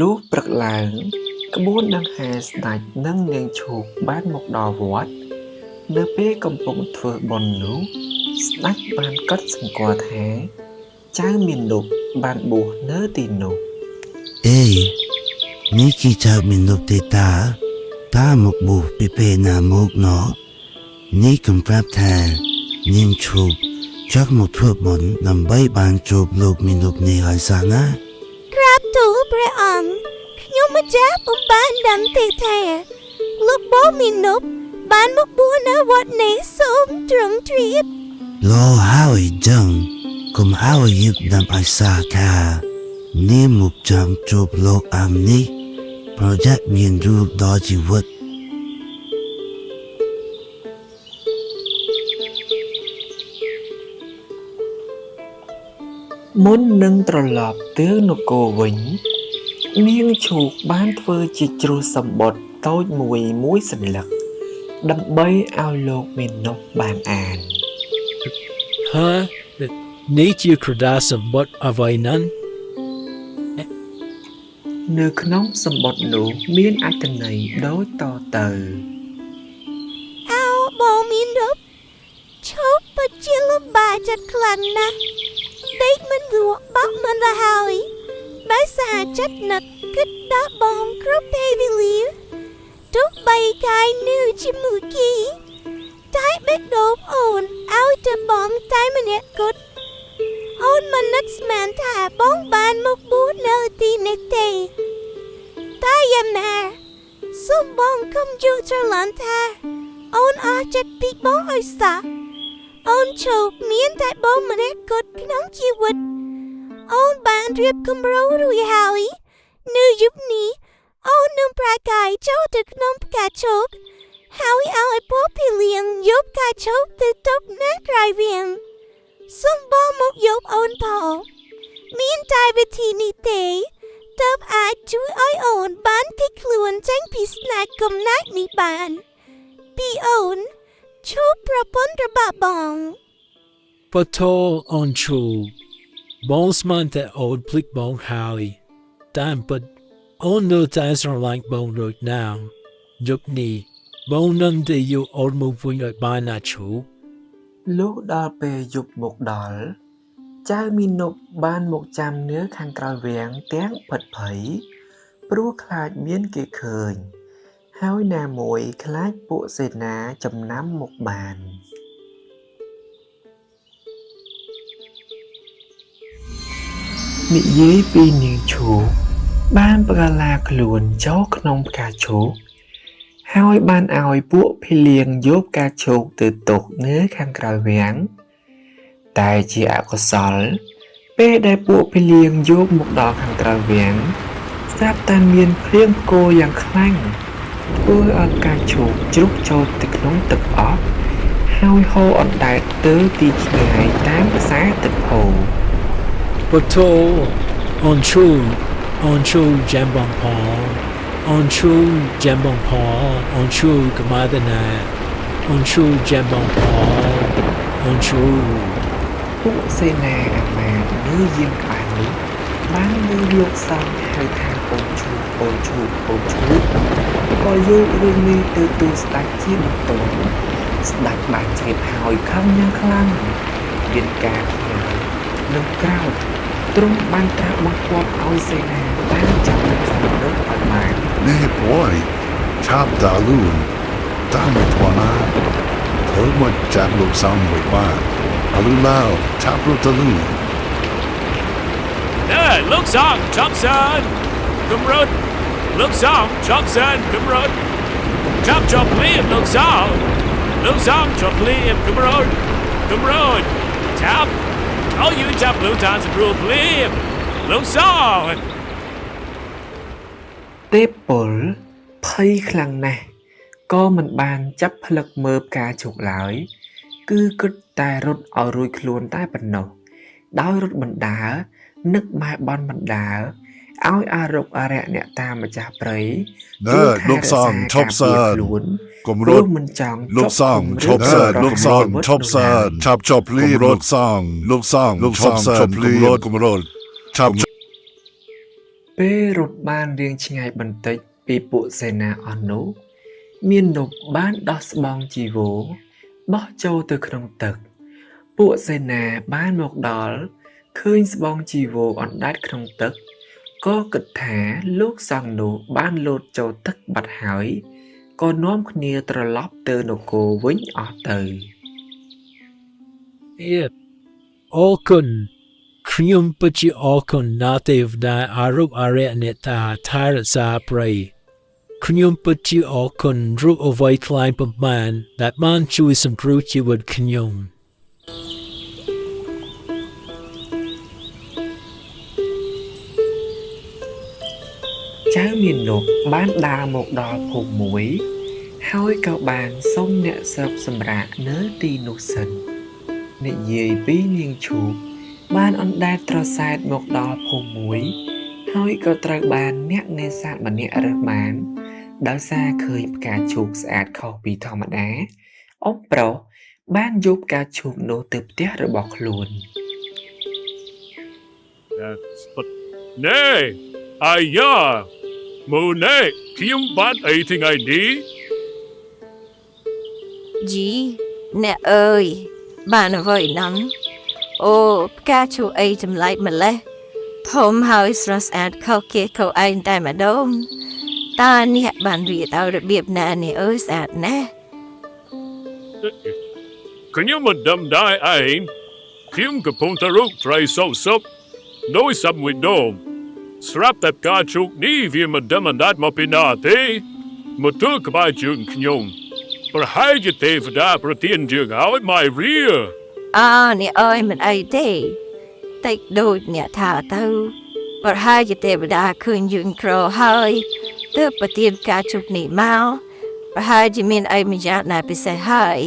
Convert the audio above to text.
លុះព្រឹកឡើង ក្បួនដង្ហែស្ដេចនិងនាងឈូកបានមកដល់វត្ត នៅពេលកំពុងធ្វើបុណ្យនោះ ស្ដេចបានកត់សម្គាល់ថា ចៅមាណពបានបួសនៅទីនោះ អេនេះជាចៅមាណពទេតាតាមកបួសពីពេលណាមកណោះនេះកំប្រាប់ថានាងឈូកចង់មកធ្វើបុណ្យដើម្បីបានជួបលោកមាណពនេះហើយសោះណា ក្រាបទូលព្រះអង្គខ្ញុំម្ចាស់ពុំបានដឹងទេថាលោកបងមីនុបបានមកបួសនៅវត្តនេះសូមទ្រង់ជ្រាប លោហើយចឹងកុំឲ្យយឹកដាំឲ្យសាថានាងមកចាំជួបលោកអាមនេះប្រយ័ត្នមានរូបដល់ជីវិត មុននឹងត្រឡប់ទៅនគរវិញ នាងឈូកបានធ្វើជាជ្រុះសំបុត្រតូចមួយមួយសន្លឹក ដើម្បីឲ្យលោកមាណពបានអាន ហឺនេះជាក្រដាសសម្បត្តិអ្វីហ្នឹង នៅក្នុងសំបុត្រនោះមានអត្ថន័យដូចតទៅ អោបងមីនុបឈប់ពិតជាលំបាកចិត្តខ្លាំងណាស់ដេកមិនលក់បក់មិនលហើយដោយសារចិត្តនឹកគិតដល់បងគ្រប់ពេលវេលាទោះបីកាយនៅជាមួយគេតែបេះដូងអូនឲ្យតែបងតែម្នាក់គត់អូនមិននឹកស្មានថាបងបានមកបួសនៅទីនេះទេតែយ៉ាងណាសូមបងកុំយល់ច្រឡំថា អូនអស់ចិត្តពីបងឲ្យសោះអូនជោគមានតែបងម្នាក់គត់ក្នុងជីវិតអូនបានរៀបគម្រោងរួចហើយនៅយប់នេះអូននឹងប្រកាយចូលទៅក្នុងផ្កាឈូកហើយឲ្យពួកភីលៀងយកផ្កាឈូកទៅទុកនៅក្រៅវាងសូមបងមកយកអូនផងមានតែវិធីនេះទេទើបអាចជួយឲ្យអូនបានគេចខ្លួនចេញពីស្នាកំណាចនេះបាន ពីអូនឈូកប្រពន្ធរបស់បង បតោអូនឈូបងស្មានតែអូនភ្លេចបងហើយតាមពិតអូននៅតែស្រឡាញ់បងដូចណាងយប់នេះបងនឹងទៅយកអូនមកវិញឲ្យបានណាឈូ លុះដល់ពេលយប់មកដល់ ចៅមាណពបានមកចាំនៅខាងក្រោយវាំងទាំងភិតភ័យ ព្រោះខ្លាចមានគេឃើញ ហើយណាមួយខ្លាចពួកសេនាចំណាំមកបាន និយាយពីនាងឈូកបានប្រឡាខ្លួនចូលក្នុងផ្កាឈូកហើយបានឲ្យពួកភីលៀងយកផ្កាឈូកទៅទុកនៅខាងក្រោយវាំងតែជាអកុសល ពេលដែលពួកភីលៀងយកមកដល់ខាងក្រៅវាំងស្រាប់តែមានភ្លៀងផ្គរយ៉ាងខ្លាំងធ្វើឲ្យផ្កាឈូកជ្រុះចូលទៅក្នុងទឹកអស់ហើយហូរអណ្ដែតទៅទីឆ្ងាយតាមខ្សែទឹកហូរ បតោអូនឈូអូនឈូចាំបងផងអូនឈូចាំបងផងអូនឈូកុំមកទៅណាអូនឈូចាំបងផងអូនឈូ ពួកសេនាអាមាត្យនៅយាមក្បែរនោះបានឮលោកសង្ឃហៅថាអូនឈូកអូនឈូកអូនឈូកក៏យករឿងនេះទៅទូលស្ដេចជាបន្ទាន់ស្ដេចបានជ្រាបហើយខឹងយ៉ាងខ្លាំងមានការខ្ញាល់និងក្រោធទ្រង់បានត្រាស់បង្គាប់ឲ្យសេនាតាមចាប់លោកសង្ឃនោះឲ្យបាន នេះ boy ឆាប់តាលូនតាមមិនថ្មណាធ្វើមកចាប់លោកសំមួយបានអលូឡៅឆាប់រត់តាលូន ណែលោកសង្ឃឆប់សិនគំរត់លោកសង្ឃឆប់សិនគំរត់ចាប់ចប់ភ្លាមលោកសង្ឃលោកសង្ឃចប់ភ្លាមគំរត់គំរត់ចាប់ឲ្យយូចាប់លោកតានសម្រួលភ្លាមលោកសង្ឃ ទេពពលភ័យខ្លាំងណាស់ក៏មិនបានចាប់ផ្លឹកមើលផ្កាឈូកឡើយ គឺគិតតែរត់ឲ្យរួចខ្លួនតែប៉ុណ្ណោះដោយរត់បណ្ដើរនឹកម៉ែបន់បណ្ដើរឲ្យអារុក្ខអារក្សអ្នកតាមម្ចាស់ព្រៃ ណែ ជួយថែ លោ រក្សា កសង្ឃឈ ការ ប់សិ ពារ ន ខ្លួន កុំរ ព្រោះ ត់ មិនចង់ លោក ជាប់ សង្ឃ ឃុំឬ ឈប់សិន ប្រ លោក ហារ សង្ឃ ជីវិត ឆាប់ នោះឡើយ សិនឆាប់ចប់ភ្លាមលោកសង្ឃលោកសង្ឃលោកសង្ឃឈប់ភ្លាមកុំរត់ឆាប់ ពេលរត់បានរៀងឆ្ងាយបន្តិចពីពួកសេនាអស់នោះ មាណពបានដោះស្បង់ចីវរបោះចូលទៅក្នុងទឹក ពួកសេនាបានមកដល់ឃើញស្បង់ចីវរអណ្តែតក្នុងទឹក ក៏គិតថាលោកសង្ឃនោះបានលោតចូលទឹកបាត់ហើយ ក៏នាំគ្នាត្រឡប់ទៅនគរវិញអស់ទៅ អៀអរគុណខ្ញុំពិតជាអរគុណណាស់ទេវតាអារុបអរិយអ្នកតាថែរក្សាព្រៃខ្ញុំពិតជាអរគុណរូបអ្វីថ្លៃប៉ុន្មានដែលបានជួយសង្គ្រោះជីវិតខ្ញុំ ចៅមាណពបានដើរមកដល់ភូមិមួយ ហើយក៏បានសុំអ្នកស្រុកសម្រាកនៅទីនោះសិន និយាយពីនាងឈូកបានអណ្តែតត្រសែតមកដល់ភូមិមួយ ហើយក៏ត្រូវបានអ្នកនេសាទម្នាក់រើសបាន ដោយសារឃើញផ្កាឈូកស្អាតខុសពីធម្មតា អ៊ំប្រុសបានយកផ្កាឈូកនោះទៅផ្ទះរបស់ខ្លួន ណែអាយ៉ាមើលណែខ្ញុំបានអីថ្ងៃនេះ ជីអ្នកអើយបានអ្វីហ្នឹងអូផ្កាឈូកអីចម្លែកម្លេះធំហើយស្រស់ស្អាតខុសគេខុសឯងតែម្ដងតើអ្នកបានរៀបឲ្យរបៀបណានេះអើយស្អាតណាស់ ខ្ញុំមិនដឹងដែរឯងខ្ញុំកំពុងតែរកត្រីសោកសពដោយសាប់មួយដុំស្រាប់តែផ្កាឈូកនេះវាមិនដឹងអណ្តែតមកពីណាទេមកទល់ក្បែរជើងខ្ញុំប្រហែលជាទេវតាប្រទានយើងឲ្យមករៀ អើអ្នកអើយមិនអីទេតិចដូចអ្នកថាទៅប្រហែលជាទេវតាឃើញយើងក្រហើយទើបប្រទានផ្កាឈូកនេះមកប្រហែលជាមានអីម្យ៉ាងណាពិសេសហើយ